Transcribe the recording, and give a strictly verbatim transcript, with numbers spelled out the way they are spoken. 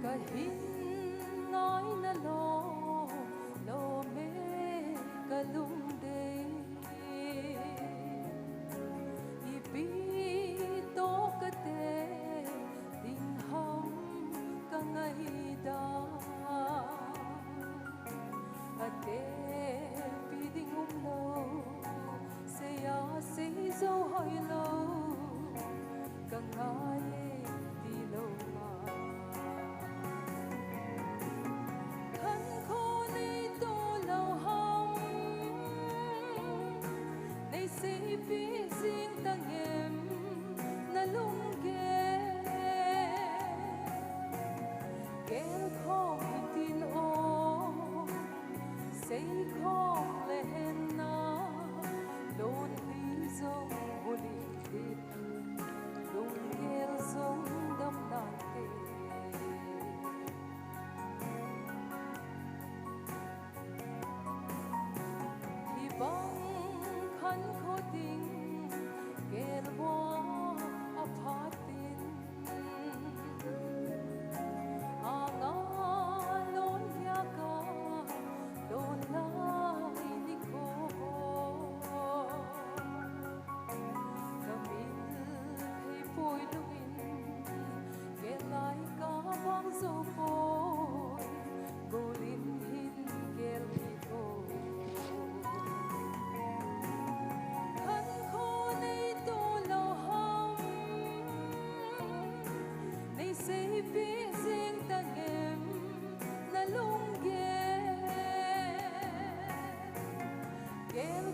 Kahin ngaina lom lom e kalungdei. Ipi toh katep ding ham kangaida. Atep pi ding umlou, seiya sei jou hoilou, kangai e tilou a. Khankho neito lou ham, neiseipeh jing tangem nalunggel. Gelkhom hitin o, seikhom le henna, lonlhi jong bul in din, lunggel jong dam nante. Hibang khankho ding gelbua aphat in, anga lon hiaka lon lai nikho. Kamil theipoi lungin, gel lai kabang jou poi, golin hin gel kit o. Khankho neito lou ham, neiseipeh jing tangem nalunggel. Gel